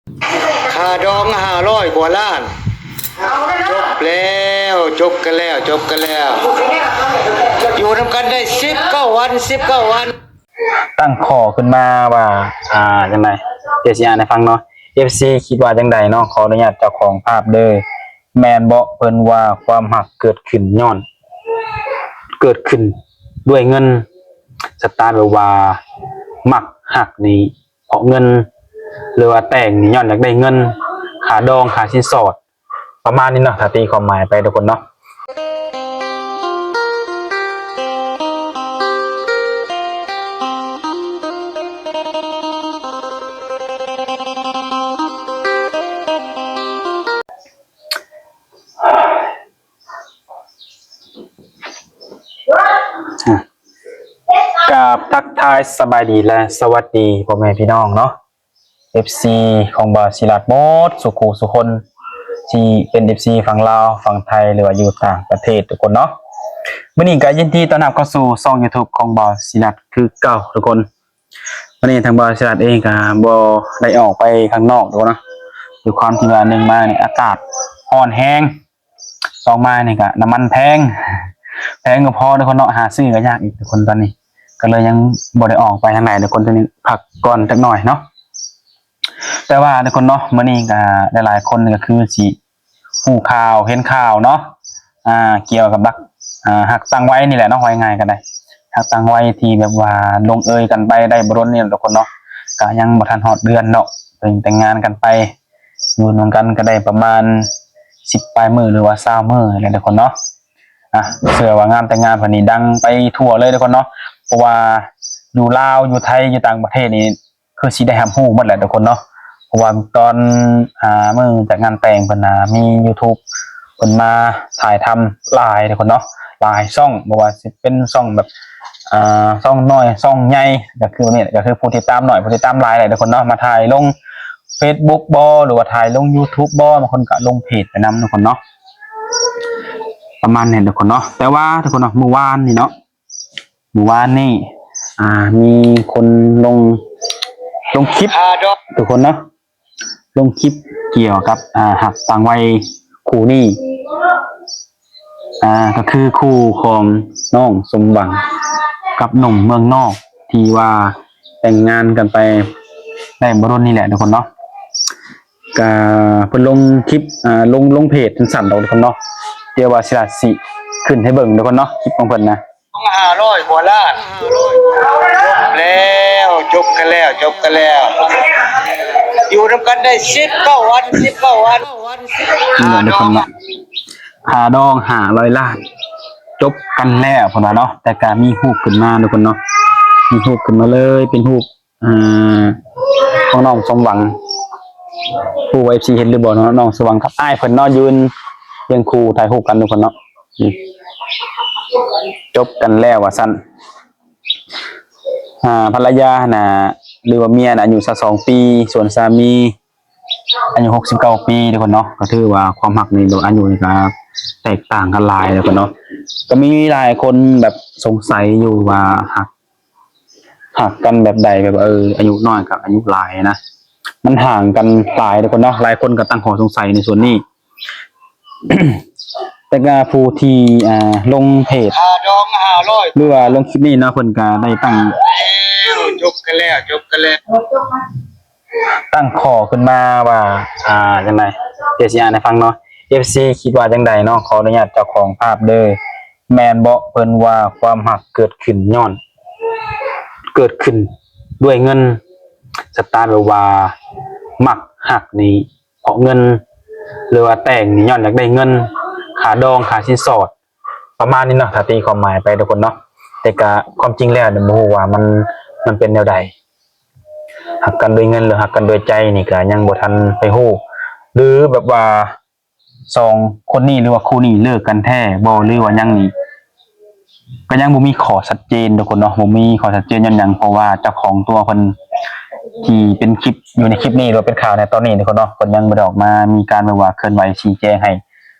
ຄ່າດອງຫ້າຮ້ອຍກວ່າລ້ານ. ຈົບແລ້ວ, ຈົບກັນແລ້ວ, ຈົບກັນແລ້ວ. ຢູ່ນຳກັນໄດ້ສິບເກົ້າວັນ, ສິບເກົ້າວັນ. ຕັ້ງຂໍ້ຂຶ້ນມາວ່າ ອ່າ ຈັ່ງໃດ ດຽວຊິອ່ານໃຫ້ຟັງເນາະ. ເອັຟຊີຄິດວ່າຈັ່ງໃດເນາະ? ຂໍອະນຸຍາດເຈົ້າຂອງພາບເດີ້. ແມ່ນເບາະເພິ່ນວ່າຄວາມຮັກເກີດຂຶ້ນຍ້ອນ ເກີດຂຶ້ນດ້ວຍເງິນ? ສະໄຕລ໌ແບບວ່າມັກຮັກນີ້ ເພາະເງິນ ຫຼືວ່າແຕ່ງນີ້ຍ້ອນຢາກໄດ້ເງິນ ຄ່າດອງ ຄ່າສິນສອດ ປະມານນີ້ເນາະ ຖ້າຕີຄວາມໝາຍໄປທຸກຄົນເນາະ. ກາບທັກທາຍສະບາຍດີ ແລະ ສະຫວັດດີພໍ່ແມ່ພີ່ນ້ອງເນາະ ເອັຟຊີຂອງບ່າວສີລັດໝົດສູ່ຄູ່ສູ່ຄົນ ທີ່ເປັນເອັຟຊີຝັ່ງລາວ ຝັ່ງໄທ ຫຼືວ່າຢູ່ຕ່າງປະເທດທຸກຄົນເນາະ. ມື້ນີ້ກໍຍິນດີຕ້ອນຮັບເຂົ້າສູ່ຊ່ອງຢູທູບຂອງບ່າວສີລັດຄືເກົ່າທຸກຄົນ. ວັນນີ້ທາງບ່າວສີລັດເອງກໍບໍ່ໄດ້ອອກໄປຂ້າງນອກດອກເນາະ ດ້ວຍຄວາມທີ່ວ່າ ໜຶ່ງມານີ້ອາກາດຮ້ອນແຮງ, ສອງມານີ້ກໍນ້ຳມັນແພງ, ແພງບໍ່ພໍທຸກຄົນເນາະ ຫາຊື້ກໍຍາກອີກທຸກຄົນ. ຕອນນີ້ກໍເລີຍຍັງບໍ່ໄດ້ອອກໄປທາງໃດທຸກຄົນ, ຕອນນີ້ພັກກ່ອນຈັກໜ້ອຍເນາະ. ແຕ່ວ່າທຸກຄົນເນາະ ມື້ນີ້ກໍຫຼາຍໆຄົນກໍຄືຊິຮູ້ຂ່າວເຫັນຂ່າວເນາະ ອ່າ ກ່ຽວກັບລັກ ອ່າ ຮັກຕ່າງໄວນີ້ແຫຼະເນາະ ເວົ້າງ່າຍໆກໍໄດ້ ຮັກຕ່າງໄວທີ່ແບບວ່າລົງເອີຍກັນໄປໄດ້ບໍ່ດົນນີ້ແຫຼະທຸກຄົນເນາະ ກໍຍັງບໍ່ທັນຮອດເດືອນເນາະ ເພິ່ງແຕ່ງງານກັນໄປ ຢູ່ນຳກັນກໍໄດ້ປະມານສິບປາຍມື້ ຫຼືວ່າຊາວມື້ແຫຼະທຸກຄົນເນາະ. ອ່າ ເຊື່ອວ່າງານແຕ່ງງານເພິ່ນນີ້ດັງໄປທົ່ວເລີຍທຸກຄົນເນາະ ເພາະວ່າຢູ່ລາວ ຢູ່ໄທ ຢູ່ຕ່າງປະເທດນີ້ ຄືຊິໄດ້ຮັບຮູ້ໝົດແຫຼະທຸກຄົນເນາະ ເພາະວ່າຕອນ ອ່າ ມື້ຈັດງານແຕ່ງເພິ່ນນະ ມີຢູທູບເພິ່ນມາຖ່າຍທຳຫຼາຍທຸກຄົນເນາະ ຫຼາຍຊ່ອງ ບໍ່ວ່າຊິເປັນຊ່ອງແບບ ອ່າ ຊ່ອງນ້ອຍ ຊ່ອງໃຫຍ່ ກໍຄືນີ້ ກໍຄືຜູ້ຕິດຕາມໜ້ອຍ ຜູ້ຕິດຕາມຫຼາຍແຫຼະທຸກຄົນເນາະ ມາຖ່າຍລົງເຟສບຸກບໍ ຫຼືວ່າຖ່າຍລົງຢູທູບບໍ ບາງຄົນກໍລົງເພຈໄປນຳທຸກຄົນເນາະ ປະມານນີ້ທຸກຄົນເນາະ. ແຕ່ວ່າທຸກຄົນເນາະ ມື້ວານນີ້ເນາະ ມື້ວານນີ້ ອ່າ ມີຄົນລົງ ລົງຄລິບ ທຸກຄົນເນາະ ລົງຄລິບກ່ຽວກັບ ອ່າ ຮັກຕ່າງໄວຄູ່ນີ້ ອ່າ ກໍຄືຄູ່ຂອງນ້ອງສົມຫວັງກັບໜຸ່ມເມືອງນອກ ທີ່ວ່າແຕ່ງງານກັນໄປໄດ້ບໍ່ດົນນີ້ແຫຼະທຸກຄົນເນາະ. ກະເພິ່ນລົງຄລິບ ອ່າ ລົງ ລົງເພຈສັ້ນໆດອກທຸກຄົນເນາະ ດຽວວ່າຊິລາດຊິຂຶ້ນໃຫ້ເບິ່ງທຸກຄົນເນາະ ຄລິບຂອງເພິ່ນນະ ຫ້າຮ້ອຍກວ່າລ້ານ. ຈົບແລ້ວ, ຈົບກັນແລ້ວ, ຈົບກັນແລ້ວ. ຢູ່ນຳກັນໄດ້ສິບເກົ້າວັນ, ສິບເກົ້າວັນ. ນີ້ແຫຼະທຸກຄົນເນາະ ຄ່າດອງຫ້າຮ້ອຍລ້ານ ຈົບກັນແລ້ວເພິ່ນວ່າເນາະ. ແຕ່ກະມີຮູບຂຶ້ນມາທຸກຄົນເນາະ ມີຮູບຂຶ້ນມາເລີຍ ເປັນຮູບ ອ່າ ຂອງນ້ອງສົມຫວັງ ບໍ່ຮູ້ວ່າເອັຟຊີເຫັນຫຼືບໍ່ເນາະ ນ້ອງສົມຫວັງກັບອ້າຍເພິ່ນເນາະ ຢືນຮຽງຄູ່ຖ່າຍຮູບກັນທຸກຄົນເນາະ. ອືມ ຈົບກັນແລ້ວວ່າຊັ້ນ. ອ່າ ພັນລະຍາຫັ້ນນະ ຫຼືວ່າເມຍນະ ອາຍຸຊາວສອງປີ ສ່ວນສາມີອາຍຸຫົກສິບເກົ້າປີທຸກຄົນເນາະ. ກໍຖືວ່າຄວາມຮັກນີ້ ອາຍຸນີ້ກໍແຕກຕ່າງກັນຫຼາຍທຸກຄົນເນາະ. ກໍມີຫຼາຍຄົນແບບສົງໄສຢູ່ວ່າຮັກ ຮັກກັນແບບໃດ ແບບວ່າ ເອີ ອາຍຸນ້ອຍກັບອາຍຸຫຼາຍນະ ມັນຫ່າງກັນຫຼາຍທຸກຄົນເນາະ. ຫຼາຍຄົນກໍຕັ້ງຂໍ້ສົງໄສໃນສ່ວນນີ້ ແຕ່ກະຜູ້ທີ່ ອ່າ ລົງເພຈ ຄ່າດອງຫ້າຮ້ອຍ ຫຼືວ່າລົງຄລິບນີ້ເນາະ ເພິ່ນກະໄດ້ຕັ້ງ ຈົບກັນແລ້ວ, ຈົບກັນແລ້ວ. ຕັ້ງຂໍ້ຂຶ້ນມາວ່າ ອ່າ ຈັ່ງໃດ ດຽວຊິອ່ານໃຫ້ຟັງເນາະ. ເອັຟຊີຄິດວ່າຈັ່ງໃດເນາະ? ຂໍອະນຸຍາດເຈົ້າຂອງພາບເດີ້. ແມ່ນເບາະເພິ່ນວ່າຄວາມຮັກເກີດຂຶ້ນຍ້ອນ ເກີດຂຶ້ນດ້ວຍເງິນ? ສະໄຕລ໌ແບບວ່າມັກຮັກນີ້ເພາະເງິນ ຫຼືວ່າແຕ່ງນີ້ຍ້ອນຢາກໄດ້ເງິນ ຄ່າດອງ ຄ່າສິນສອດ ປະມານນີ້ເນາະ ຖ້າຕີຄວາມໝາຍໄປທຸກຄົນເນາະ. ແຕ່ກະຄວາມຈິງແລ້ວນີ້ບໍ່ຮູ້ວ່າມັນ ມັນເປັນແນວໃດ ຮັກກັນດ້ວຍເງິນ ຫຼື ຮັກກັນດ້ວຍໃຈນີ້ກະຍັງບໍ່ທັນໄປຮູ້ ຫຼື ແບບວ່າສອງຄົນນີ້ ຫຼືວ່າຄູ່ນີ້ເລີກກັນແທ້ບໍ່ ຫຼືວ່າຫຍັງນີ້ ກະຍັງບໍ່ມີຂໍ້ຊັດເຈນທຸກຄົນເນາະ. ບໍ່ມີຂໍ້ຊັດເຈນຍ້ອນຫຍັງ? ເພາະວ່າເຈົ້າຂອງຕົວເພິ່ນທີ່ເປັນຄລິບ ຢູ່ໃນຄລິບນີ້ ຫຼືວ່າເປັນຂ່າວໃນຕອນນີ້ທຸກຄົນເນາະ ເພິ່ນຍັງບໍ່ໄດ້ອອກມາມີການແບບວ່າເຄື່ອນໄຫວຊີ້ແຈງໃຫ້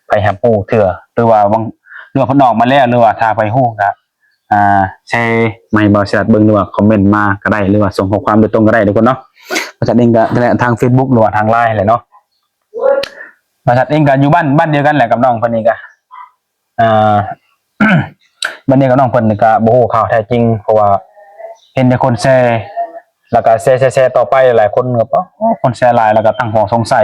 ໃຜຮັບຮູ້ເທື່ອ ຫຼືວ່າບາງ ຫຼືວ່າເພິ່ນອອກມາແລ້ວ ຫຼືວ່າຖ້າໃຜຮູ້ກະ ອ່າ ແຊມາໃຫ້ບ່າວສີລັດເບິ່ງ ຫຼືວ່າຄອມເມັນມາກະໄດ້ ຫຼືວ່າສົ່ງຂໍ້ຄວາມໂດຍຕົງກະໄດ້ທຸກຄົນເນາະ. ບ່າວສັດເອງກໍທາງເຟສບຸກ ຫຼືວ່າທາງລາຍແຫຼະເນາະ. ບ່າວສັດເອງກໍຢູ່ບ້ານ ບ້ານດຽວກັນແຫຼະກັບນ້ອງເພິ່ນນີ້ກໍ ອ່າ ບ້ານດຽວກັບນ້ອງເພິ່ນກໍບໍ່ຮູ້ຂ່າວແທ້ຈິງ ເພາະວ່າເຫັນແຕ່ຄົນແຊ ແລ້ວກໍແຊໆໆຕໍ່ໄປ. ຫຼາຍຄົນກໍ ໂອ້ ຄົນແຊຫຼາຍ ແລ້ວກໍຕັ້ງຂໍ້ສົງໄສ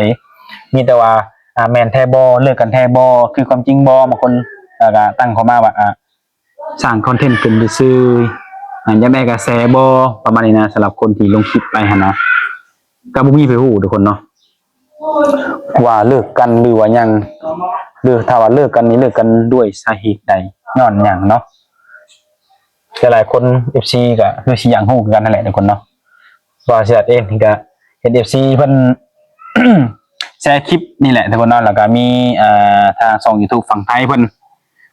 ມີແຕ່ວ່າ ອ່າ ແມ່ນແທ້ບໍ່ ເລີກກັນແທ້ບໍ່ ຄືຄວາມຈິງບໍ່. ບາງຄົນ ແລ້ວກໍຕັ້ງເຂົ້າມາວ່າ ອ່າ ສ້າງຄອນເທັນຂຶ້ນຊື່ໆ ອ່າ ຢາກໄດ້ກະແສບໍ່ ປະມານນີ້ນະ. ສຳລັບຄົນທີ່ລົງຄລິບໄປຫັ້ນນະ ກໍບໍ່ມີໃຜຮູ້ທຸກຄົນເນາະ ວ່າເລີກກັນ ຫຼືວ່າຫຍັງ ຫຼືຖ້າວ່າເລີກກັນນີ້ ເລີກກັນດ້ວຍສາເຫດໃດ ຍ້ອນຫຍັງເນາະ. ຫຼາຍໆຄົນ ເອັຟຊີ ກໍຄືຊິຢາກຮູ້ຄືກັນຫັ້ນແຫຼະທຸກຄົນເນາະ. ບ່າວສິລັດເອງນີ້ກໍເຫັນ ເອັຟຊີ ເພິ່ນ ແຊຄລິບນີ້ແຫຼະທຸກຄົນເນາະ ແລ້ວກໍມີ ອ່າ ທາງຊ່ອງຢູທູບຝັ່ງໄທເພິ່ນ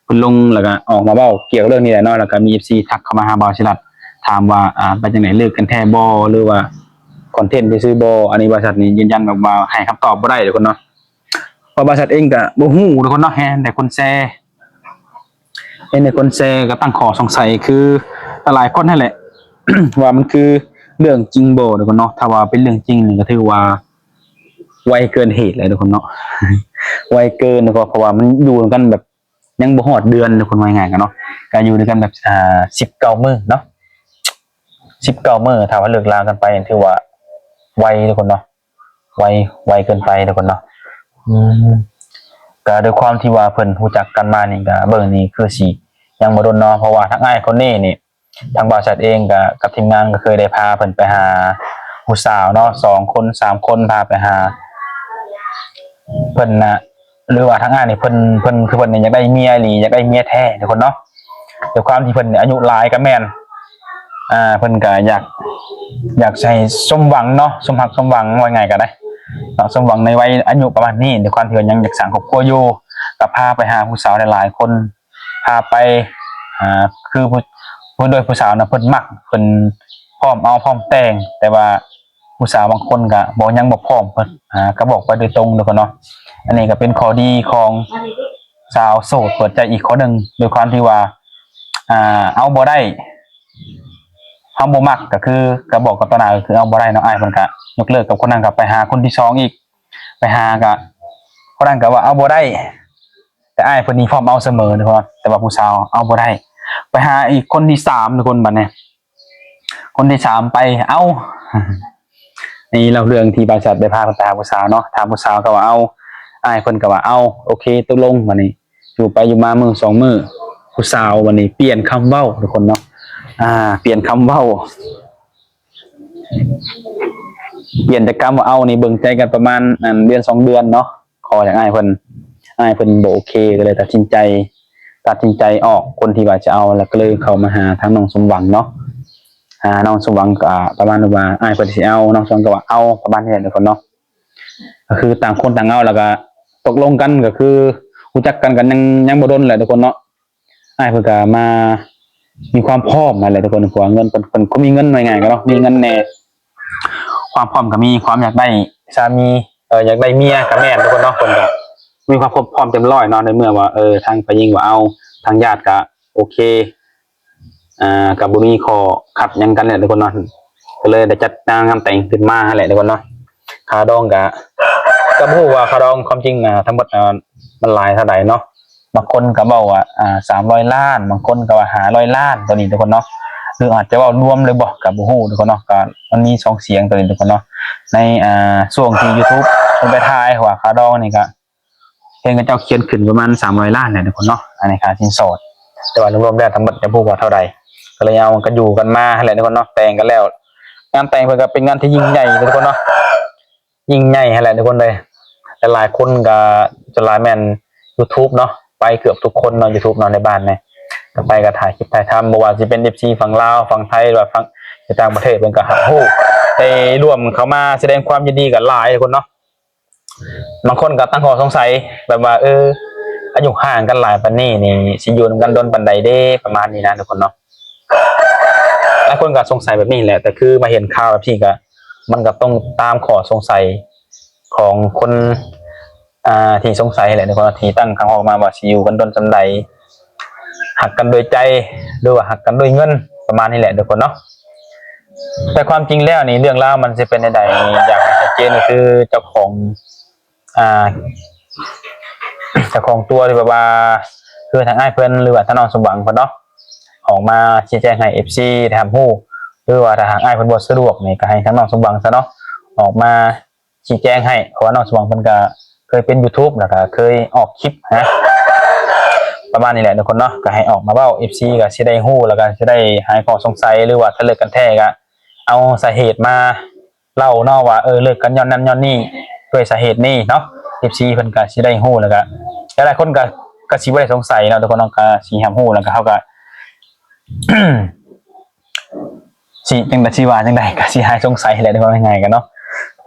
ເພິ່ນລົງ ແລ້ວກໍອອກມາເວົ້າກ່ຽວກັບເລື່ອງນີ້ແຫຼະເນາະ. ແລ້ວກໍມີ ເອັຟຊີ ທັກເຂົ້າມາຫາບ່າວສິລັດ ຖາມວ່າ ອ່າ ເປັນຈັ່ງໃດ ເລີກກັນແທ້ບໍ່ ຫຼືວ່າຄອນເທັນຊື່ໆບໍ່. ອັນນີ້ບ່າວສິລັດນີ້ຢືນຢັນແບບວ່າໃຫ້ຄຳຕອບບໍ່ໄດ້ທຸກຄົນເນາະ ເພາະບ່າວສິລັດເອງກໍບໍ່ຮູ້ທຸກຄົນເນາະ ເຫັນແຕ່ຄົນແຊ ເຫັນແຕ່ຄົນແຊກໍຕັ້ງຂໍ້ສົງໄສ ຄືຫຼາຍໆຄົນຫັ້ນແຫຼະ ວ່າມັນຄືເລື່ອງຈິງບໍ່ທຸກຄົນເນາະ. ຖ້າວ່າເປັນເລື່ອງຈິງນີ້ກໍຖືວ່າໄວເກີນເຫດແຫຼະທຸກຄົນເນາະ ໄວເກີນ ເພາະວ່າມັນຢູ່ນຳກັນແບບຍັງບໍ່ຮອດເດືອນທຸກຄົນ ວ່າງ່າຍໆກັນເນາະ ກໍຢູ່ນຳກັນແບບ ອ່າ ສິບເກົ້າມື້ເນາະ ສິບເກົ້າມື້. ຖ້າວ່າເລີກລາກັນໄປຖືວ່າໄວທຸກຄົນເນາະ ໄວ ໄວເກີນໄປທຸກຄົນເນາະ. ອືມ ກໍດ້ວຍຄວາມທີ່ວ່າເພິ່ນຮູ້ຈັກກັນມານີ້ ກໍເບິ່ງນີ້ຄືຊິຍັງບໍ່ດົນເນາະ ເພາະວ່າທາງອ້າຍຄົນນີ້ນີ້ ທາງບ່າວສັດເອງກໍກັບທີມງານກໍເຄີຍໄດ້ພາເພິ່ນໄປຫາຜູ້ສາວເນາະ ສອງຄົນສາມຄົນ ພາໄປຫາເພິ່ນນະ ຫຼືວ່າທາງອ້າຍນີ້ເພິ່ນ ເພິ່ນ ຄືເພິ່ນນີ້ຢາກໄດ້ເມຍອີ່ຫຼີ ຢາກໄດ້ເມຍແທ້ທຸກຄົນເນາະ. ດ້ວຍຄວາມທີ່ເພິ່ນອາຍຸຫຼາຍກໍແມ່ນ ອ່າ ເພິ່ນກໍຢາກ ຢາກໃຫ້ສົມຫວັງເນາະ ສົມຮັກສົມຫວັງ ວ່າງ່າຍກໍໄດ້ເນາະ ສົມຫວັງໃນໄວອາຍຸປະມານນີ້. ດ້ວຍຄວາມທີ່ວ່າຍັງຢາກສ້າງຄອບຄົວຢູ່ ກໍພາໄປຫາຜູ້ສາວຫຼາຍໆຄົນ ພາໄປ ອ່າ ຄືຜູ້ ຜູ້ ໂດຍຜູ້ສາວນະ ເພິ່ນມັກ ເພິ່ນພ້ອມເອົາພ້ອມແຕ່ງ ແຕ່ວ່າຜູ້ສາວບາງຄົນກໍບໍ່ ຍັງບໍ່ພ້ອມ ເພິ່ນ ອ່າ ກໍບອກໄປໂດຍຕົງເດີເນາະ. ອັນນີ້ກໍເປັນຂໍ້ດີຂອງສາວໂສດເປີດໃຈອີກຂໍ້ໜຶ່ງ ໂດຍຄວາມທີ່ວ່າ ອ່າ ເອົາບໍ່ໄດ້ ເຮົາບໍ່ມັກກໍຄື ກໍບອກກັບຕໍ່ໜ້າ ກໍຄືເອົາບໍ່ໄດ້ເນາະ. ອ້າຍເພິ່ນກໍຍົກເລີກກັບຄົນນັ້ນ ກໍໄປຫາຄົນທີສອງອີກ ໄປຫາກໍ ຄົນນັ້ນກໍວ່າເອົາບໍ່ໄດ້ ແຕ່ອ້າຍເພິ່ນນີ້ພ້ອມເອົາສະເໝີເນາະ ແຕ່ວ່າຜູ້ສາວເອົາບໍ່ໄດ້ ໄປຫາອີກຄົນທີສາມທຸກຄົນ. ບັດນີ້ຄົນທີສາມໄປເອົາ ນີ້ເລົ່າເລື່ອງທີ່ບ່າວສັດໄດ້ພາເພິ່ນໄປຫາຜູ້ສາວເນາະ. ທາງຜູ້ສາວກໍວ່າເອົາ ອ້າຍເພິ່ນກໍວ່າເອົາ ໂອເຄ ຕົກລົງ. ບັດນີ້ຢູ່ໄປຢູ່ມາມື້ສອງມື້ ຜູ້ສາວບັດນີ້ປ່ຽນຄຳເວົ້າທຸກຄົນເນາະ ອ່າ ປ່ຽນຄຳເວົ້າ ປ່ຽນຈາກຄຳວ່າເອົານີ້ ເບິ່ງໃຈກັນປະມານ ອັນ ເດືອນສອງເດືອນເນາະ ຂໍຈາກອ້າຍເພິ່ນ ອ້າຍເພິ່ນບໍ່ໂອເຄ ກໍເລີຍຕັດສິນໃຈ ຕັດສິນໃຈອອກຄົນທີ່ວ່າຈະເອົາ ແລ້ວກໍເລີຍເຂົ້າມາຫາທາງນ້ອງສົມຫວັງເນາະ. ອ່າ ນ້ອງສົມຫວັງກໍປະມານວ່າອ້າຍເພິ່ນຊິເອົາ ນ້ອງສົມຫວັງກໍວ່າເອົາ ປະມານນີ້ແຫຼະທຸກຄົນເນາະ. ກໍຄືຕ່າງຄົນຕ່າງເອົາ ແລ້ວກໍຕົກລົງກັນ ກໍຄືຮູ້ຈັກກັນ ກໍຍັງ ຍັງບໍ່ດົນແຫຼະທຸກຄົນເນາະ. ອ້າຍເພິ່ນກໍມາມີຄວາມພ້ອມຫັ້ນແຫຼະທຸກຄົນ ເພາະວ່າເງິນເພິ່ນ ເພິ່ນກໍມີເງິນ ວ່າງ່າຍໆກັນເນາະ ມີເງິນແດ່ ຄວາມພ້ອມກໍມີ ຄວາມຢາກໄດ້ສາມີ ເອີ ຢາກໄດ້ເມຍກໍແມ່ນທຸກຄົນເນາະ. ເພິ່ນກໍມີຄວາມພ້ອມເຕັມຮ້ອຍເນາະ ໃນເມື່ອວ່າ ເອີ ທາງຝ່າຍຍິງວ່າເອົາ ທາງຍາດກໍໂອເຄ ອ່າ ກໍບໍ່ມີຂໍ້ຂັດຫຍັງກັນແຫຼະທຸກຄົນເນາະ ກໍເລີຍໄດ້ຈັດງານແຕ່ງຂຶ້ນມາຫັ້ນແຫຼະທຸກຄົນເນາະ. ຄ່າດອງກະ ກໍບໍ່ຮູ້ວ່າຄ່າດອງຄວາມຈິງນະ ທັງໝົດນະ ມັນຫຼາຍເທົ່າໃດເນາະ. ບາງຄົນກໍເວົ້າວ່າ ອ່າ ສາມຮ້ອຍລ້ານ ບາງຄົນກໍວ່າຫ້າຮ້ອຍລ້ານ ຕົວນີ້ທຸກຄົນເນາະ ຫຼືອາດຈະເວົ້າລວມເລີຍບໍ່ ກໍບໍ່ຮູ້ທຸກຄົນເນາະ. ກໍມັນມີສອງສຽງຕົວນີ້ທຸກຄົນເນາະ ໃນ ອ່າ ຊ່ວງທີ່ຢູທູບເພິ່ນໄປຖ່າຍວ່າຄ່າດອງນີ້ກໍ ເຫັນເຂົາເຈົ້າຂຽນຂຶ້ນປະມານສາມຮ້ອຍລ້ານແຫຼະທຸກຄົນເນາະ ອັນນີ້ຄ່າສິນສອດ. ແຕ່ວ່າລວມໆແລ້ວທັງໝົດຈະບໍ່ຮູ້ວ່າເທົ່າໃດ ກໍເລີຍເອົາກັນຢູ່ກັນມາຫັ້ນແຫຼະທຸກຄົນເນາະ. ແຕ່ງກັນແລ້ວ ງານແຕ່ງເພິ່ນກໍເປັນງານທີ່ຍິ່ງໃຫຍ່ທຸກຄົນເນາະ ຍິ່ງໃຫຍ່ຫັ້ນແຫຼະທຸກຄົນເອີຍ. ຫຼາຍໆຄົນກໍ ສ່ວນຫຼາຍແມ່ນຢູທູບເນາະ ໄປເກືອບທຸກຄົນເນາະ ຢູທູບເນາະ ໃນບ້ານນີ້ ກໍໄປກໍຖ່າຍຄລິບຖ່າຍທຳ ບໍ່ວ່າຊິເປັນເອັຟຊີຝັ່ງລາວ ຝັ່ງໄທ ຫຼືວ່າຝັ່ງຕ່າງປະເທດ ເພິ່ນກໍຮັບຮູ້ ໄດ້ຮ່ວມເຂົ້າມາສະແດງຄວາມຍິນດີກັນຫຼາຍທຸກຄົນເນາະ. ບາງຄົນກໍຕັ້ງຂໍ້ສົງໄສແບບວ່າ ເອີ ອາຍຸຫ່າງກັນຫຼາຍປານນີ້ນີ້ ຊິຢູ່ນຳກັນດົນປານໃດເດ ປະມານນີ້ນະທຸກຄົນເນາະ. ຫຼາຍຄົນກໍສົງໄສແບບນີ້ແຫຼະ ແຕ່ຄືມາເຫັນຂ່າວແບບນີ້ກໍ ມັນກໍຕ້ອງຕາມຂໍ້ສົງໄສຂອງຄົນ ອ່າ ທີ່ສົງໄສແຫຼະທຸກຄົນເນາະ ທີ່ຕັ້ງຄຳຖາມອອກມາວ່າຊິຢູ່ກັນດົນສ່ຳໃດ ຮັກກັນດ້ວຍໃຈ ຫຼືວ່າຮັກກັນດ້ວຍເງິນ ປະມານນີ້ແຫຼະທຸກຄົນເນາະ. ແຕ່ຄວາມຈິງແລ້ວນີ້ ເລື່ອງລາວມັນຊິເປັນແນວໃດນີ້ ຢາກໃຫ້ຊັດເຈນ ກໍຄືເຈົ້າຂອງ ອ່າ ເຈົ້າຂອງຕົວທີ່ແບບວ່າ ຄືທາງອ້າຍເພິ່ນ ຫຼືວ່າທາງນ້ອງສົມຫວັງເພິ່ນເນາະ ອອກມາຊີ້ແຈງໃຫ້ເອັຟຊີໄດ້ຮັບຮູ້ ຫຼືວ່າຖ້າຫາກອ້າຍເພິ່ນບໍ່ສະດວກນີ້ ກໍໃຫ້ທາງນ້ອງສົມຫວັງຊະເນາະ ອອກມາຊີ້ແຈງໃຫ້ ເພາະວ່ານ້ອງສົມຫວັງເພິ່ນກໍເຄີຍເປັນຢູທູບ ແລ້ວກໍເຄີຍອອກຄລິບນະ ປະມານນີ້ແຫຼະທຸກຄົນເນາະ ກໍໃຫ້ອອກມາເວົ້າ ເອັຟຊີກໍຊິໄດ້ຮູ້ ແລ້ວກໍຊິໄດ້ຫາຍຂໍ້ສົງໄສ ຫຼືວ່າຖ້າເລີກກັນແທ້ກໍເອົາສາເຫດມາ ເລົ່າເນາະວ່າ ເອີ ເລີກກັນຍ້ອນນັ້ນຍ້ອນນີ້ ດ້ວຍສາເຫດນີ້ເນາະ ເອັຟຊີເພິ່ນກໍຊິໄດ້ຮູ້ ແລ້ວກໍຫຼາຍໆຄົນກໍ ກໍຊິບໍ່ໄດ້ສົງໄສເນາະ ທຸກຄົນເນາະ ກໍຊິຮັບຮູ້ ແລ້ວກໍເຮົາກໍ ຊິຈັ່ງໃດ ຊິວ່າຈັ່ງໃດ ກໍຊິຫາຍສົງໄສແຫຼະ ເວົ້າງ່າຍໆກັນເນາະ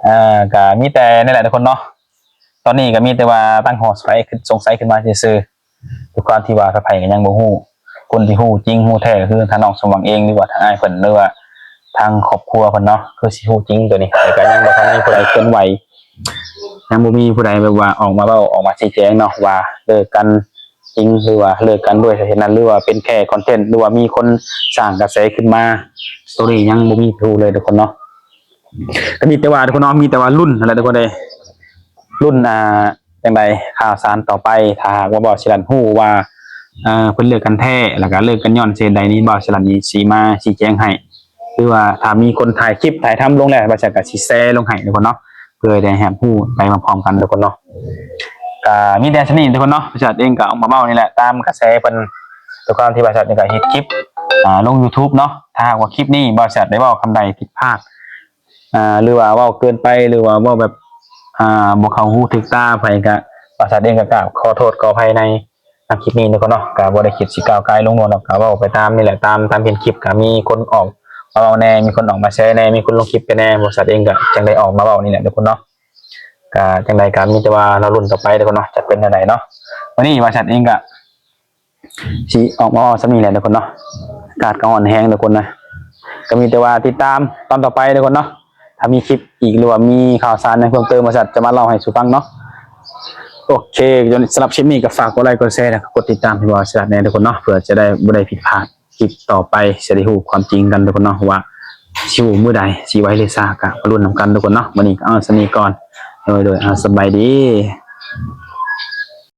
ເອີ ກໍມີແຕ່ນັ້ນແຫຼະທຸກຄົນເນາະ ຕອນນີ້ກໍມີແຕ່ວ່າຕັ້ງຂໍ້ສົງໄສຂຶ້ນ ສົງໄສຂຶ້ນມາຊື່ໆ ດ້ວຍຄວາມທີ່ວ່າໃຜໆກໍຍັງບໍ່ຮູ້ ຄົນທີ່ຮູ້ຈິງຮູ້ແທ້ກໍຄືທາງນ້ອງສົມຫວັງເອງ ຫຼືວ່າທາງອ້າຍເພິ່ນ ຫຼືວ່າທາງຄອບຄົວເພິ່ນເນາະ ຄືຊິຮູ້ຈິງໂຕນີ້ ແຕ່ກໍຍັງບໍ່ທັນມີຜູ້ໃດເຄື່ອນໄຫວ ຍັງບໍ່ມີຜູ້ໃດແບບວ່າອອກມາເວົ້າ ອອກມາຊີ້ແຈງເນາະ ວ່າເລີກກັນຈິງ ຫຼືວ່າເລີກກັນດ້ວຍສາເຫດນັ້ນ ຫຼືວ່າເປັນແຄ່ຄອນເທັນ ຫຼືວ່າມີຄົນສ້າງກະແສຂຶ້ນມາ ໂຕນີ້ຍັງບໍ່ມີຜູ້ເລີຍທຸກຄົນເນາະ ກໍມີແຕ່ວ່າທຸກຄົນເນາະ ມີແຕ່ວ່າລຸ້ນຫັ້ນແຫຼະທຸກຄົນເອີຍ ລຸ້ນ ອ່າ ຈັ່ງໃດ ຂ່າວສານຕໍ່ໄປ ຖ້າຫາກວ່າບ່າວສີລັນຮູ້ວ່າ ເອີ ເພິ່ນເລີກກັນແທ້ ແລ້ວກໍເລີກກັນຍ້ອນສາເຫດໃດນີ້ ບ່າວສີລັນນີ້ຊິມາຊີ້ແຈງໃຫ້ ຫຼືວ່າຖ້າມີຄົນຖ່າຍຄລິບຖ່າຍທຳລົງແລ້ວ ບ່າວສີລັນກໍຊິແຊລົງໃຫ້ທຸກຄົນເນາະ ເພື່ອໄດ້ຮັບຮູ້ໄປພ້ອມໆກັນທຸກຄົນເນາະ ກໍມີແຕ່ສ່ຳນີ້ທຸກຄົນເນາະ ບ່າວສີລັນເອງກໍເອົາມາເວົ້ານີ້ແຫຼະ ຕາມກະແສເພິ່ນ ດ້ວຍຄວາມທີ່ບ່າວສີລັນເອງກໍເຮັດຄລິບ ອ່າ ລົງຢູທູບເນາະ ຖ້າຫາກວ່າຄລິບນີ້ບ່າວສີລັນໄດ້ເວົ້າຄຳໃດຜິດພາດ ອ່າ ຫຼືວ່າເວົ້າເກີນໄປ ຫຼືວ່າເວົ້າແບບ ອ່າ ບໍ່ເຂົ້າຫູຖືກຕາໃຜ ກະ ບ່າວສັດເອງກະກາບຂໍໂທດຂໍອະໄພໃນ ນຳຄລິບນີ້ເນາະ ກໍບໍ່ໄດ້ຄິດຊິກ້າວກ່າຍລົງນວນດອກ ກະເວົ້າໄປຕາມນີ້ແຫຼະ ຕາມ ຕາມເຫັນຄລິບ ກະມີຄົນອອກມາເວົ້າແດ່ ມີຄົນອອກມາແຊແດ່ ມີຄົນລົງຄລິບໄປແດ່ ບ່າວສັດເອງກະຈັ່ງໄດ້ອອກມາເວົ້ານີ້ແຫຼະທຸກຄົນເນາະ ກະຈັ່ງໃດກະມີແຕ່ວ່າລໍລຸ້ນຕໍ່ໄປທຸກຄົນເນາະ ຈະເປັນແນວໃດເນາະ ມື້ນີ້ບ່າວສັດເອງກະ ຊິອອກມາເວົ້າສ່ຳນີ້ແຫຼະທຸກຄົນເນາະ ອາກາດກໍຮ້ອນແຮງທຸກຄົນນະ ກໍມີແຕ່ວ່າຕິດຕາມຕອນຕໍ່ໄປທຸກຄົນເນາະ ຖ້າມີຄລິບອີກ ຫຼືວ່າມີຂ່າວສານຫຍັງເພີ່ມເຕີມ ບ່າວສັດຈະມາເລົ່າໃຫ້ສູ່ຟັງເນາະ ໂອເຄ ສຳລັບຄລິບນີ້ກໍຝາກກົດໄລກົດແຊ ແລະ ກົດຕິດຕາມໃຫ້ບ່າວສັດແດ່ທຸກຄົນເນາະ ເພື່ອຈະໄດ້ບໍ່ໄດ້ຜິດພາດຄລິບຕໍ່ໄປ ຈະໄດ້ຮູ້ຄວາມຈິງກັນທຸກຄົນເນາະ ວ່າຊິຮູ້ມື້ໃດ ຊິໄວຫຼືຊ້າ ກໍມາລຸ້ນນຳກັນທຸກຄົນເນາະ ມື້ນີ້ກໍເອົາສ່ຳນີ້ກ່ອນ ໂດຍ ໂດຍ ເອົາ ສະບາຍດີ.